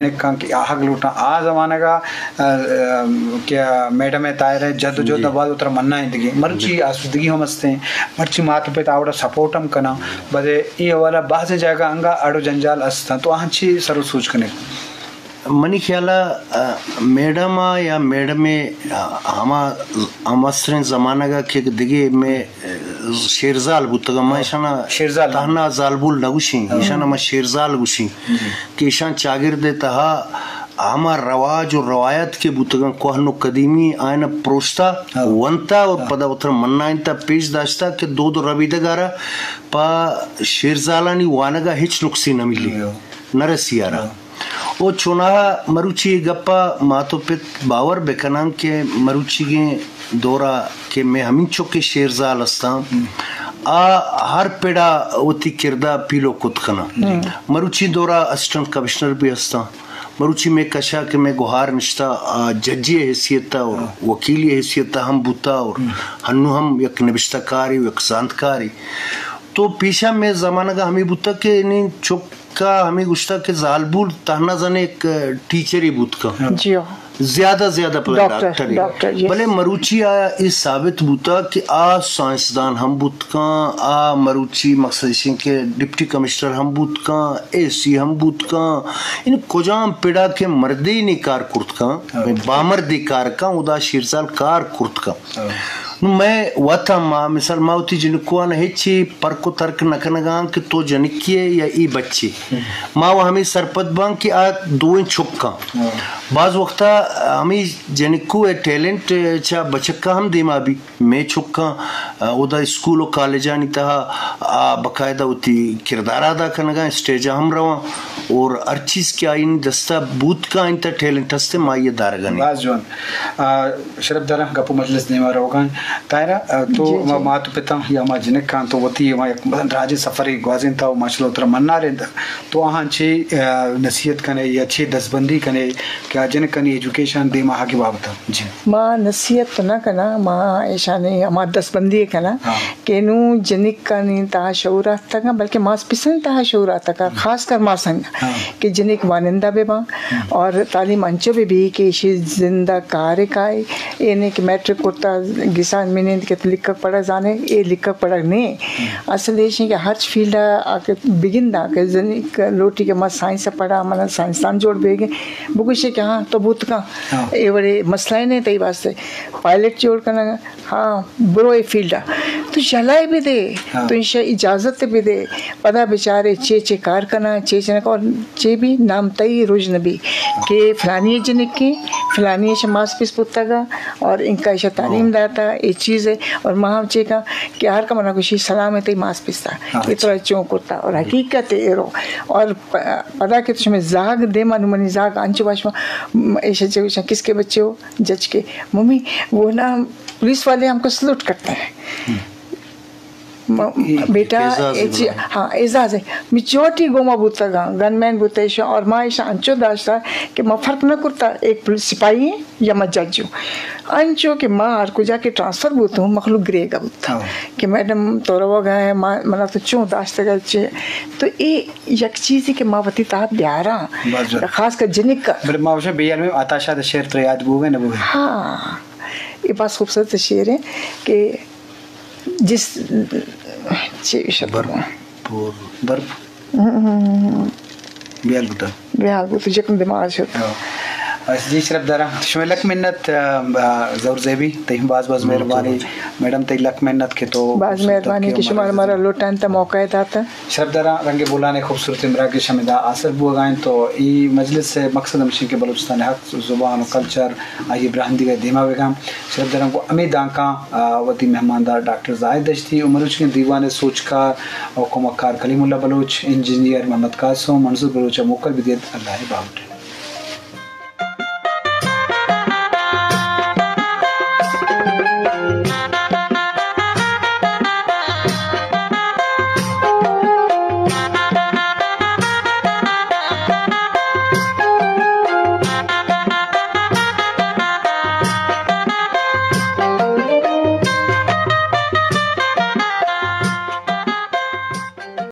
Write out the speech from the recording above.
نکاں کہ آہگ لوٹاں۔ آ زمانگ ءَ، آ، آ، کہ میڈم ءِ طاہر ءِ جد ءُ جہد ءَ بعد وترا منائینتگی۔ مرچی آسودگی ہم استیں، مرچی مات ءُ پت آ وڑا سپورٹ ہم کناں، بلے اے حوالہ بازیں جاگہ انگا اڑ ءُ جنجال استاں، تو آہاں چی سر ءُ سوج کنئے؟ منی خیال ءَ، آ، میڈم ءَ یا میڈم ءِ، آ، ہما، ہما عصریں زمانگ ءَ کہ دگہ مئے شیرزال بوتگ، ما ایشانا شیرزال۔ تہنا زالبول نہ گوشیں، ہاں۔ ایشانا ما شیرزال گوشیں، جی۔ کہ ایشان چاگرد ءِ تہا ہما رواج ءُ روایت کہ بوتگاں کوہن ءُ قدیمی، آیانا پروشتا، ہاں۔ ونتا اور ہاں۔ پدا وترا منائینتا، پیش داشتا کہ دود ءُ ربیدگ ءَ را پہ شیرزالانی وانگ ءَ ہچ نقصے نہ ملی، ہاں۔ نہ رسی آرا۔ ہاں۔ او چوناہا مروچی اے گپ ءَ مات ءُ پت باور بہ کناں کہ مروچیگیں دور ءَ کہ مئے ہمینچک کہ شیرزال استاں، آ ہر پڑ ءَ وتی کرد ءَ پیلو کت کناں۔ مروچی دور ءَ اسسٹنٹ کمشنر بھی استاں۔ مروچی مئے کش ءَ کہ مئے گہار نشتہ، آ ججے حیثیت ءَ اور وکیلی حیثیت ءَ ہم بوتا اور ہنو ہم یک نبشتہ کارے، یک زانتکارے۔ تو پیشا مئے زمانگ ءَ ہمے بوتا کہ نی چک ءَ ہمے گوشتگ کہ زالبول تہنا زن یک ٹیچرے بوت کن۔ جی ہاں۔ زیادہ زیادہ پدا ڈاکٹر، ڈاکٹرے۔ ڈاکٹر، یس۔ بلے مروچی آ اے ثابت بوتا کہ آ سائنسدان ہم بوت کن، آ مروچی مقصد ایشیں کہ ڈپٹی کمشنر ہم بوت کن، اے سی ہم بوت کن، یعنی کجام پڑا کہ مردے نی کار کرت کن، ہاں۔ بامردے کار کن، ادا شیرزال کار کرت کن۔ ہاں۔ نوں مئے وت ہم، ما مثال، ما وتی جنکواں ہچی پرک ءُ ترک نہ کنگاں کہ تو جنکے ئے یا اے بچے۔ ہم۔ ما و ہمے سرپد باں کہ آ دوئیں چکاں۔ ہاں۔ بعض وقتا ہمے جنکو ءِ ٹیلنٹ چہ بچکاں ہم دیما بی۔ مئے چکاں، آ، اودا اسکول ءُ کالجانی تہا، آ، باقاعدہ وتی کردار ادا کنگاں، اسٹیجا ہم رواں اور ہر چیز کہ آئینی دستا بوت کن، آئین تہا ٹیلنٹ ہستیں، ما آئی ءَ دارگا نیں۔ باز جوان۔ آ، شرپ داراں گپ ءُ مجلس دیما روگاں۔ طاہرہ، آ، تو جی، ہما جی۔ مات ءُ پتاں یا ہما جنکاں تو وتی ہما یک راجی سفرے گوازینتا ءُ ماشاءاللہ ترا منارینتا، تو آہاں چے، آ، نصیحت کنے یا چے دستبندی کنے کہ آ جنکانی ایجوکیشن دیما آہگے بابتا؟ جی۔ ما نصیحت تو نہ کناں، ما ایشانی ہما دستبندی کناں ہاں۔ کہ نوں جنکانی تہا شعور آتکگ، بلکہ ماس پسانی تہا شعور آتکگ، ہم۔ خاص کر ماسنگ ہاں۔ کہ جنک وانندہ بہ باں۔ اور تعلیم انچو بہ بی کہ ایشی زند ءَ کارے کائے، اے نہ کہ میٹرک کرتا گسان منند کہ لکھگ پڑھگ زانے، اے لکھگ پڑھگ نے۔ اصل ایش کہ ہرچ فیلڈ ءَ آ کہ بگنداں کہ زنی لوٹی کہ ما سائنس ءَ پڑھاں، من سائنسدان جوڑ بیگیں، بگوشے کہ ہاں تو بوت کن، ہاں۔ اے وڑے مسئلہ نے تئی واسطے، پائلٹ جوڑ کنگ، ہاں، برو اے فیلڈ ءَ۔ تو یلہ ئے بدے، ہاں۔ تو ایشی اجازت ئے بدے، پدا بچارے چے چے کار کناں، چے چے نہ کناں، اور چے بی نام تئی رژن بی کہ فلانی جنکیں، فلانی ایشی ماس پیس بوتگا اور انکا ایشی تعلیم ہاں۔ داتا، اے چیز ئے۔ اور ما ہم چے کن کہ ہر کا منا گوشی سلام ئے تئی ماس پیسا، ہاں، اے اچھا۔ ترا چون کرتا اور حقیقت ئے ایرو۔ اور پ-، پدا کہ تو شمے زاگ دیما نوں منی زاگ انچو باش ما، ایشی چے گوشاں کس کے بچے ہو؟ جج کے، ممی، وہ نا پولیس والے ہم کو سلوٹ کرتے ہیں۔ ہم۔ م-، یہ بیٹا، اعزاز اے ہے چی-، بڑا۔ ہاں، اعزاز ہے۔ میچورٹی گوما بوتگاں، گن مین بوتے ایشاں، اور ما ایشاں انچو داشتا کہ ما فرق نہ کرتا، ایک پولیس سپاہی ہیں یا ما جج ہوں۔ انچو کہ ما ہر کجا کہ ٹرانسفر بوتوں، مخلوق گریگا بوتا۔ ہاں۔ کہ میڈم تو روگا ہے، ما-، منا تو چون داشتگا چے۔ تو اے یک چیزے کہ ما وتی تہا بیاراں، بس جان۔ خاص کر جنک۔ بلے ما وشیں بے علمیں عطا شاد ءِ شعر ترا یاد بوگ ءَ نہ بوگ ءَ؟ ہاں، اے باز خوبصورت شعر ہے کہ جس، چے شعر برف بوگ؟ پور۔ برف۔ ہم۔ بیال بوتا۔ بیال بوتا، جکم دماغ شت۔ ہاں۔ بس جی شرپ داراں، شمئے لک منت، آ، آ، ظہور زیبی، تئی ہم باز باز ہم، مہربانی۔ تو۔ میڈم تئی لک منت کہ تو باز مہربانی کہ شما مارا لوٹائینت ءُ موقع داتا۔ شرپ داراں، رنگ بولان ءِ خوبصورتیں مراگش ہمدا حاصل بوگا انت تو اے مجلس ءِ مقصد ہمیش انت کہ بلوچستان ءِ حق، زبان ءُ کلچر آئی ءِ براہندی ءَ دیما بگا۔ شرپ داراں گوں ہمے دانکاں، آ، وتی مہماندار ڈاکٹر زاہد دشتی ءُ مروچیگیں دیوان ءِ سوجکار ءُ کمکار کلیم اللہ بلوچ، انجینئر محمد قاسم، منظور بلوچ ءَ موکل بدیت۔ اللہ ءِ باہوٹ۔